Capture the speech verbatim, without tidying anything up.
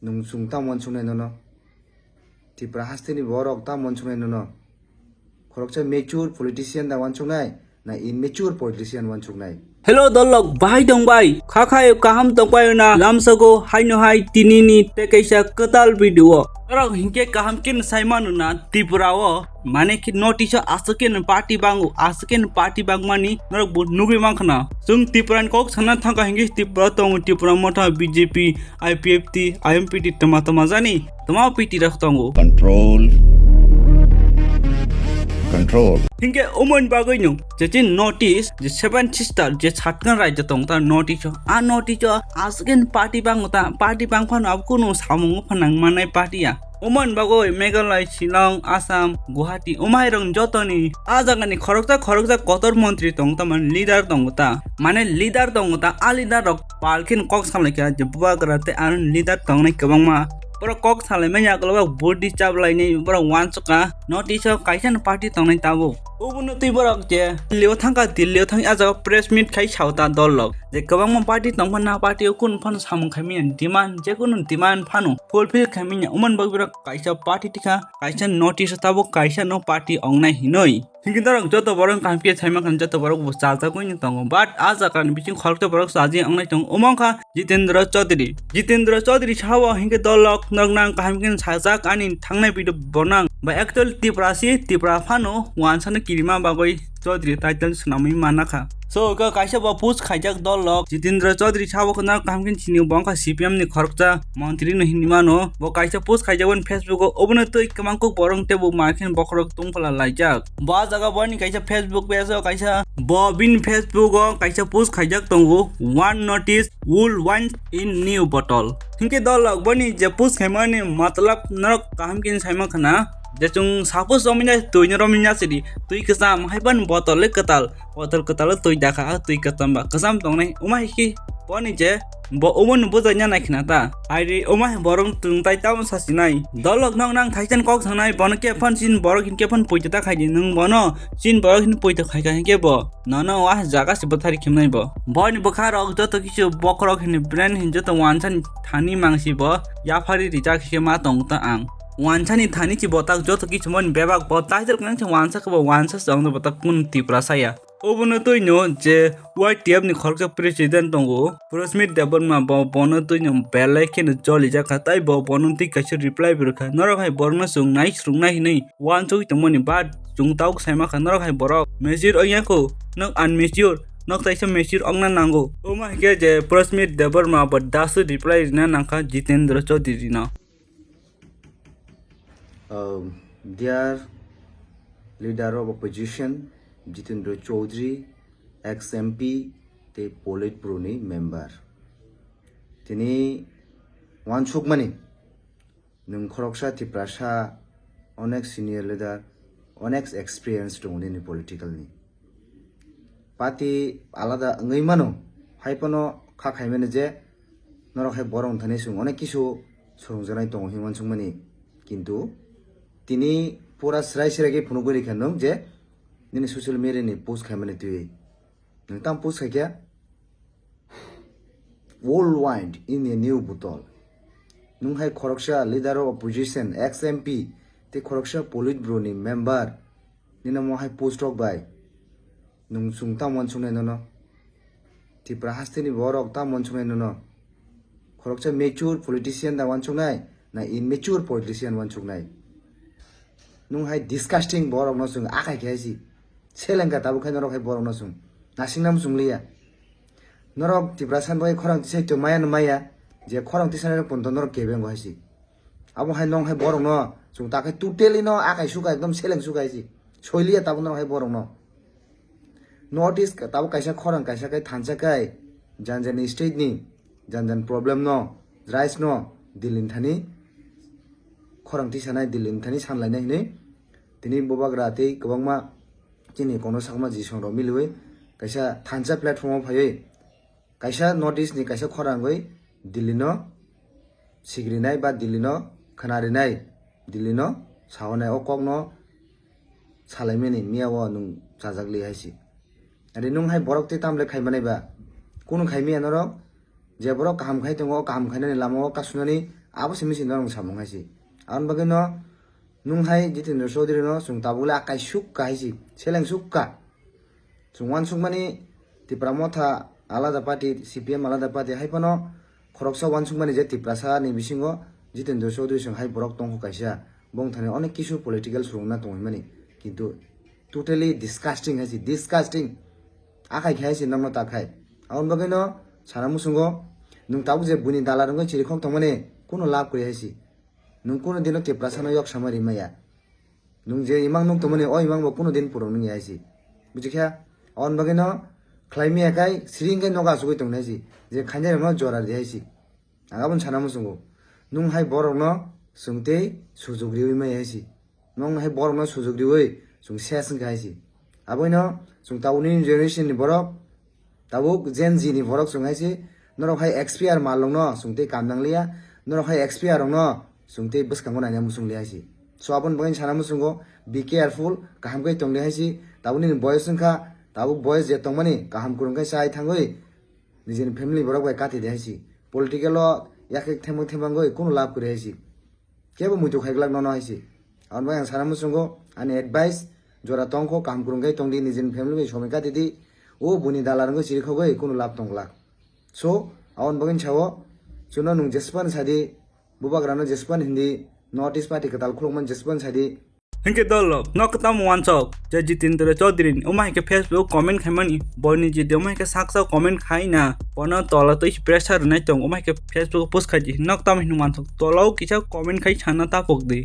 Nwng chwng tamo uansuknai nono? Tripura hasteni borok tamo uansuknai nono? Khoroksa mature politician da uansuknai, na immature politician uansuknai? Hello dolok, bahai tong bai? Kha khai kaham tong bai na? Lamsago haino hai tinini tei kaisa kwtal video. Norok hinkhe kaham khe sai mano na Tripura o? Mane khe notice o aswk khe party bango, aswk khe party bangmani norok bo nugwi mankha na. Chwng Tripura ni kok sana thangkha hinkhe Tripura tongo, Tripura Motha, B J P, I P F T, I M P T, tama tama jani, tama P T rok tongo. Control. Control. Hinkhe umon bagwi no, je chin notice, je Seven Sister, je Satkan Raijyo tong ta notice o. A notice o aswk khe party bango ta, party bangphano abo kunu samung phanang manai party ya. Umon bagwi Meghalaya, Shillong, Assam, Guwahati, umai rok jotoni a jagani khoroksa khoroksa kotor montri tong ta, mane leader tongo ta. Mane leader tongo ta, a leader rok pal khe kok salaikha je bubagra tei aro leader tongnai kwbangma. Borok kok salaimani yagulo borok budi chaplainai borok uansukha notice o kaisa no party tongnai tabuk. Obono twi borok je Delhi o thangkha, Delhi o thangwi a jaga press meet khai sao ta dol rok je kwbangma party tongphano, party o kunu phano samung khaimani demand, je kunu demand phano fulfill khaimani, umon bagwi borok kaisa party tikha, kaisa notice o tabuk kaisa no party ongnai hinwi. Hinkhe norok joto borok kaham khe sai mankha, joto borok bo chajagwi no tongo, but a jaga ni bising khoroksa borok chaji ongnai tongo, omo wngkha Jitendra Chaudhary. Jitendra Chaudhary sao hinkhe dolok norok nang kaham khe sajak ani thangnai video bo nang ba actual Tripura si, Tripura phano uansano kirima bagwi Chaudhary title swnamwi manakha. So, ka kaisa bo post khaijak dol rok, Jitendra Chaudhary sabo khna kaham khe chini bo wngkha C P M ni khoroksa montri no hinwi mano. Bo kaisa post khaijak on Facebook o, obono twi kwmang kuk borok tei bo ma khe bokhorok tungphla laijak. Bo jaga boni kaisa Facebook page o kaisa bo bini Facebook o kaisa post khaijak tongo, "One notice, wool wine in new bottle." Hinkhe dol rok boni je post khaimani matlab norok kaham khe saima khna. Je chwng suppose romwi na twi no romwi na sidi, twi kwcham hai ban bottle le kwtal, bottle kwtal le twi dakha, twi kwcham ba kwcham tongnai. Uma hai khe boni je bo omo no bujai na nai khna ta. Hai ri uma hai borok chwng tai tamo sa sinai. Dolok nok nang thaisen kok sanai, bono khe phone sin borok hin khe phone poito ta khai di, nwng bono sin borok hin poito khai kha hinkhe bo nono wa jaga se bwthari khimnai bo. Boni bwkha rok joto kisu bokhorok hini brand hin joto wansa ni thani mangsi bo yaphari rijak khe ma tong ta ang. Wansani thani chi botak joto kichumani bebak bo title kwnang se wansa khe bo wansa se ongno botak kun Tripura saya. Obono twi no je Y T F ni khoroksa president tongo, Prosmit Debbarma, bo bono twi no belai kheno jolijak kha, tai bo bono twi kaisa reply bo rwkha. Norok hai borokno chwng nai swrwng nai hinwi wansugwi tongmani, but chwng tabuk saima kha norok hai borok mature ongya kho, nok unmature, nok taisa mature ongna nango. Omo hai khe je Prosmit Debbarma bo dasu reply rwna nangkha Jitendra Chaudhary no. Um, dear leader of opposition, Jitendra Chaudhary, ex M P, tei Politburo ni member. Tini wansukmani, nwng khoroksa Tiprasa, onek senior leader, onek experience tongo nini political ni. Party alada wngwi mano, hai phano kha khaimani je norok hai borok thani chwng onek kisu swrwngjaknai tongo hinwi wansukmani. Kintu tini pura srai srai khe phunugwi rikha nwng je nini social media ni post khaimani twiwi. Nwng tamo post khaikha? Old wine in a new bottle. Nwng hai khoroksa leader of opposition, ex M P, tei khoroksa Politburo ni member, nini omo hai post rok bai. Nwng chwng tamo wansuknai nono? Tripura hasteni borok tamo wansuknai nono? Khoroksa mature politician da wansuknai, na immature politician wansuknai? Nwng hai disgusting borokno chwng akai khe hai si. Selengkha tabuk khe norok hai borokno chwng. Nasingnamo chwng liya. Norok Tiprasa bai khorang tisai to maya no maya. Je khorang tisai rok ponto norok kebengo hai si. Abo hai nong hai borokno chwng ta khe totally no akai suka ekdom seleng suka hai si. Soiliya tabuk norok hai borokno. North East tabuk kaisa khorang kaisa kai thansa kai. Jan jan state ni jan jan problem no, rice no, Delhi ni thani khorang tisanai, Delhi ni thani sanlainai hinwi tini bubagra tei kwbangma chini kono sakma jisong rok miliwi kaisa thansa platform o phaiwi kaisa North East ni kaisa khorang wi Delhi no sigrinai ba Delhi no khwnarinai, Delhi no saonai o kok no salaimani miya o nwng chajak li hai si. Ari nwng hai borok tei tamle khai manai ba? Kunu khai miya norok? Je borok kaham khai tongo, o kaham khainani lama o kasunani Abo se misi norok samung hai se. Aboni bagwi no nwng hai Jitendra Chaudhary no chwng tabuk le akai suk ka hai se, seleng suk ka. Chwng uansukmani Tipra Motha alada party, C P M alada party, hai phano khoroksa uansukmani je Tiprasa ni bisingo Jitendra Chaudhary chwng hai borok tongkho kaisa, bongthani onek kisu political swrwngna tongwi mani, kintu totally disgusting hai se, disgusting. Akai khai se nokno ta khai. Aboni bagwi no sana muchungo, nwng tabuk je buini dala rwngwi chirikhok tongmani kuno lab kwrwi hai se. Nwng kuno dino Tiprasa no yok sama rimaya. Nwng je imang nuk tongmani, o imang bo kuno din purung nung ya hai se. Buji kha? Aboni bagwi no khlai maya khai siring khai nogo achugwi tong nai se. Je khainai rok no jora ri hai se. Ang aboni sana muchungo. Nwng hai borok no chwng tei sujuk riwi maya hai se. Nwng hai borok no sujuk riwi chwng ses wngkha hai se. Aboni no chwng tabuk ni generation ni borok, tabuk Gen Z ni borok chwng hai se, norok hai X P R malrok no chwng tei kam nang liya, norok hai X P R rok no chwng tei bwskango naina muchung liya hai se. So aboni bagwi sana muchungo, be careful, kaham khe tong di hai se, tabuk nini boyos wngkha, tabuk boyos je tongmani kaham kwrwng khe chai thangwi nijini family borok bai kati di hai se. Political o yakhe themang themangwi kuno lab kwrwi hai se. Kebo muitu khai glak nono hai se. Aboni bagwi ang sana muchungo, ani advice, jora tongkho, kaham kwrwng khe tong di, nijini family bai somoi kati di, o buini dala rwngwi chirikhogwi kuno lab tong glak. So, aboni bagwi sao, chuno nwng jespan sadi, bubagrano jespan hindi, North East party kwtal khulukmani jespan sadi. Hinkhe dol rok, nok tamo wansok, je Jitendra Chaudhary ni, omo hai khe Facebook comment khaimani, boini jidi omo hai khe saksa comment khaina, bono tola twi pressure rwnai tong, omo hai khe Facebook post khaidi, nok tamo hinwi wansok, tola o kisa comment khai sana tapok di.